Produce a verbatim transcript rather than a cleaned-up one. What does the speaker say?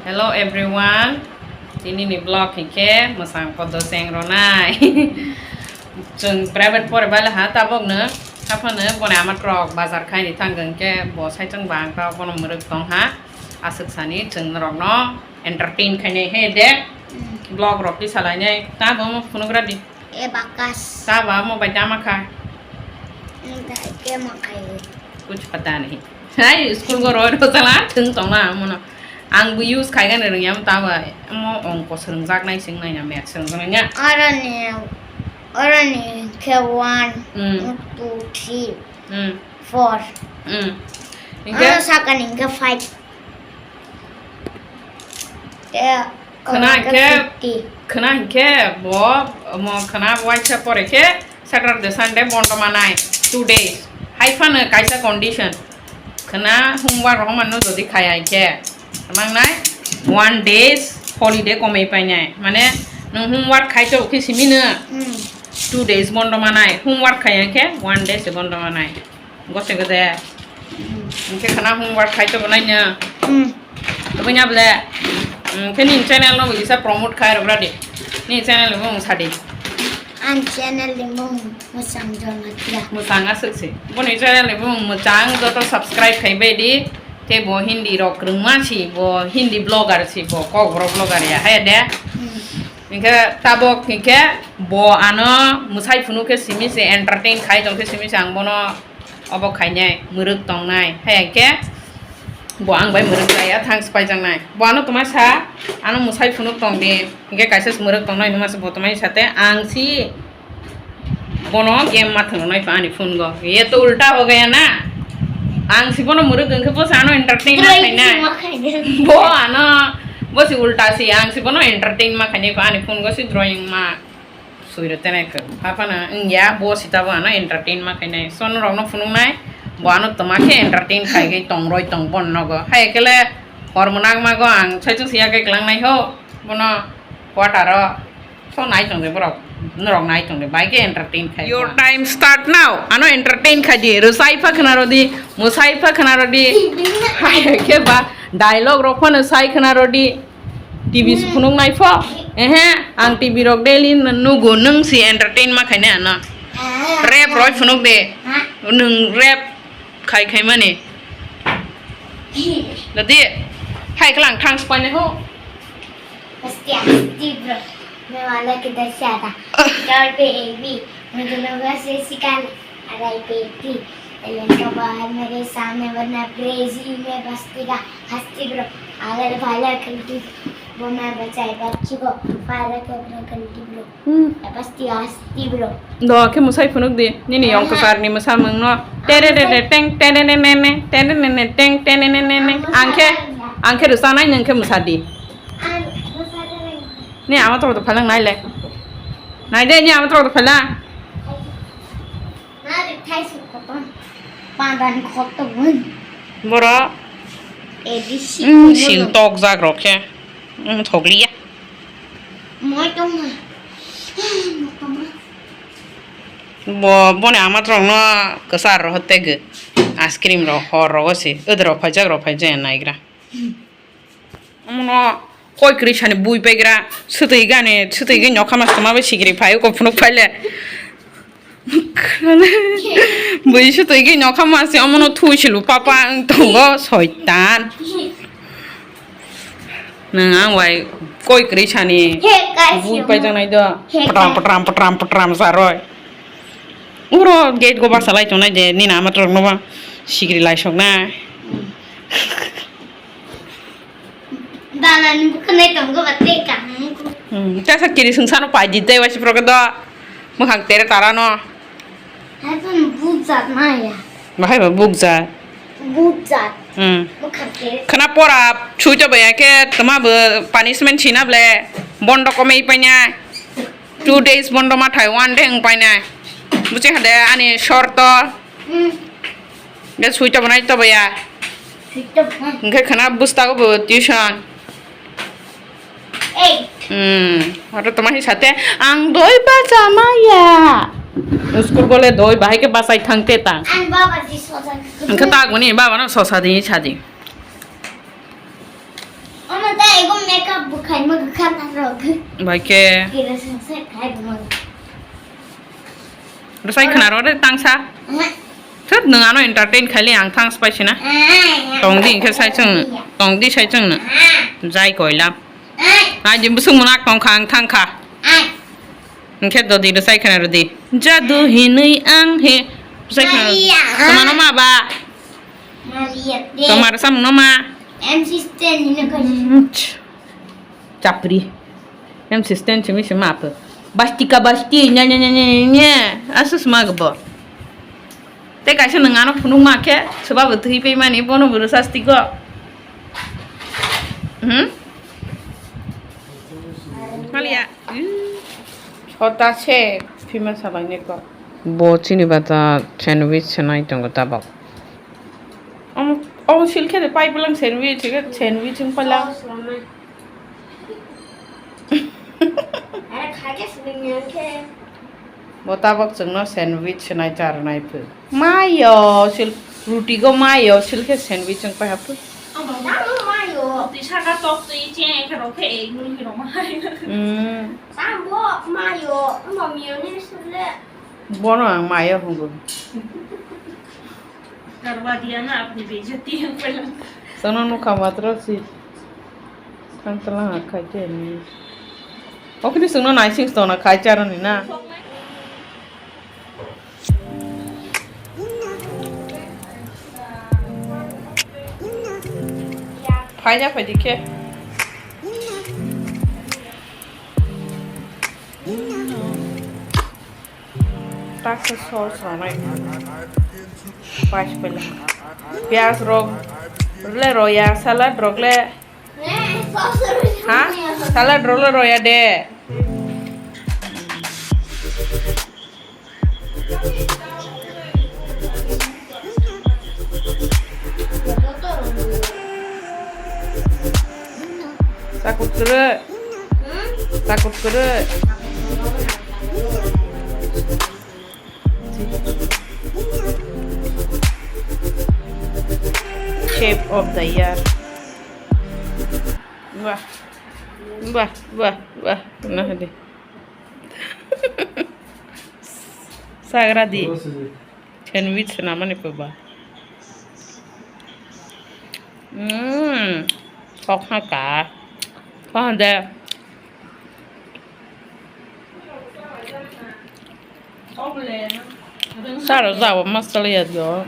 Hello everyone, tini ni vlog hinkhe mwsang podo cheng ronai. Chwng private pore bale ha tabok no, haphano boni ama trok bazar khaini thang hinkhe bo saichung bang ta bono mwrwk tong ha. Aswk sani chwng norok no entertain khainai he de. Vlog rok tisalainai tamo phunugra di. E bakas. Tabo amo bai tama kha. Ke makai. Kuch pata nahi. Hai, school go roi roi sala thung tong na mono. Ang bo use khai gani rung yam tabo. Amo ongko srung jak nai sing nai na math srung jak nai na. Arani, arani ke one, Hmm. two, three, Hmm. four. Hmm. Ingke? Ano sakani ingke five. Te, Khwna oh, hinkhe, fifty. Khwna hinkhe bo, omo khwna waisa pore khe Saturday, Sunday bondo manai, two days. Hai phano kaisa condition. Khwna homework rok mano jodi khaya hinkhe, mangnai one days holiday komoi painai. Mane nwng homework khai to khe simi no Hmm. two days bondo manai, homework khaya hinkhe one day se bondo manai. Gose gode. Hinkhe khwna homework khai to bo naino. Hmm. Toboni able. Hinkhe nini channel no bo kisa promote khai rwgra di. Nini channel ni bumung sadi. Ang channel ni bumung Mwchang Jamatia. Mwchang aswk se. Boni channel ni bumung Mwchang, joto subscribe khai bai di. Tei bo Hindi rok kwrwngma si, bo Hindi vlogger si, bo Kokborok vlogger ya, hai de. Hmm. Hinkhe tabok hinkhe bo ano mwsai phunuk khe simi se entertain khai tong khe simi se ang bono Obo khainai, mwrwk tongnai. Hai khe bo ang bai mwrwk jaya, thanks paijaknai. Bo ano twma sa, ano mwsai phunuk tong di. Hinkhe kaisa se mwrwk tongnai, nwma se bo twmai sa te, ang si bono game ma thwngnai pha ani phone go. Ye to ulta ho gaya na. Ang si bono mwrwk wngkhe bo sa ano entertain ma Drawing khainai. Si ma khainai. Bo ano, bo si ulta si, ang si bono entertain ma khainai pha ani phone go si drawing ma. Suiro tenai khe. Haphano wngya, bo sitabo ano entertain ma khainai. Son rokno phunuknai, bo ano twma khe entertain khai khe tong roi tong bon nogo. Hai khe le hor mwnang mago ang saichung siya khe klangnai ho. Bono quarter o. So nai tong de borok. Norok nai tong de. Bai khe entertain khai. Your time start now. Ano entertain khai di. Rwsai pha khna rodi. Mwsai pha khna rodi. Hai khe ba dialogue rok phano sai khna rodi. T V se phunuk nai pho? Ehe, ang T V rok daily n-, nugo, nwng si entertain ma khainai ano. Rap roi phunuk de. Nwng rap khai khai mani. Dadi, hai khe lang thanks painai ho. Asti, asti, bro. मैं वाला किधर से आता? डॉट पे एबी, मुझे लोगों से सिखाना। अरे बेटी, एलियन का बाहर मेरे सामने, वरना क्रेजी में बस्ती का हस्ती ब्रो। आगल भाला खंडी, वो मैं बचाए बच्ची को, फायर के ब्रो खंडी ब्रो। Hmm. ए बस्ती का हस्ती bro. Do khe mwsai phunuk di, nini yong kwchar ni mwsamung no. Tere re re teng, tere ne ne ne, tere ne ne teng, tere ne ne ne. Ang khe, ang khe rwchanai, nwng khe mwsa di. Ni ama toro to phalang nai le. Nai de, ni ama toro to phalang. Nari thai su koton. Pandan koton. Boro. A B C. Hmm, sin tok jak rok khe. Hmm, thok liya. Moi tong ma. Moi tong ma. Bo, boni ama toro no kwchar ro hotte ge. Ice cream ro hor ro se. Odro phai jak ro phai jak nai gra. Omono koi kwrwi sani bui paigra, swtwi gani, swtwi gani nokha mas toma bai sikiri phai, uko phunuk phai le. Bui swtwi gani nokha mas se omono thui silu papa wng tongo, soitan. Nwng ang bai koi kwrwi sani bui paijaknai do. Patram, patram, patram, patram saroi. Uro gate go basa lai tongnai de, nini ama torok no ba sikiri lai sok na. Dana ni bukhwnai tongo ba tei kaham ko. Hmm, tesa kiri sungsano pai di tei waisi proke do. Mwkhang tere tara no. Hai pun bukjak na ya. Bahai ba bukjak. Bukjak. Hmm. Mwkhang tere. Khana pora sui to baya khe tama bo punishment sina ble bondo komei paina. Two days bondo ma thai, one day wng paina. Buchi hade ani short to. Hmm. Ge sui to banai to baya. Sui to banai. Hingke khana bustago bo tuition. Ei. Hmm. Oro to mahi sate ang doi bacha maya. School gole doi bahai ke bachai thang te tang. Ang baba ji sosa. Hingke ta guni baba no sosa di sadi. Omo Tei ego makeup bo khaima kwkha na rok. Bai khe. Kira sengse khai bo. Rwsai khna rw de tangsa. Aha. Thut nwng ano entertain khaili ang thang spai sina. Aha. Tong di hwnkhe sai chwng. Tong di sai chwng no. Aha. Jai koilam. Aha. Ai jin busung munak tong kha ang thang kha. Aha. Hwnkhe dodi rwsai khna rw di. Jadu hinwi ang he. Rwsai khna rw di. Maria. Tongmano ma ba? Maria de. Tongma rwsam no ma? M C Stan hino kaisa. Chapri. M C Stan simi sima apo. Bastika basti, nya, nya, nya. Asus ma gbo. Tei kaisa nwng ano phunuk ma khe, soba bo twi pai mani, bono bo rwsasti go. Hmm? Haliya. Hota se, phima salang ni ko. Bo chini bata sandwich se nai tongo tabok. Omo, omo sil khe de pai pulang sandwich, ke sandwich wng pala. Sauce rwmai. Are kha khe sini nang khe. Bo tabok chwngno sandwich se nai cha rwnai phu. Mayo, sil, ruti go mayo, sil khe sandwich wng pai haphu. Tamo mayo. Twi saka tok twi che khe rok khe ei nul khe rok ma hai. Hmm. Tamo mayo, mo mayonnaise le. Bono ang mayo hungo. Karwa diya na apni bejati yang pala. Sono nukha matro si. Kang tala ha khai te ni. Okni sungno naising stona khai charo ni na. Phaina phaidi khe. Taksa sauce rwnai. Pais pele. Piyaj rok le roya, salad rok le. Ha? Salad rok le roya de. Takut kere. Takut kere. Chef of the year. Wah. Wah, wah, wah. Nah, deh. Sagra di. Sandwich namani peba. Hmm. Kok ha ka. Kok ha de. Sara zawa masala ya do.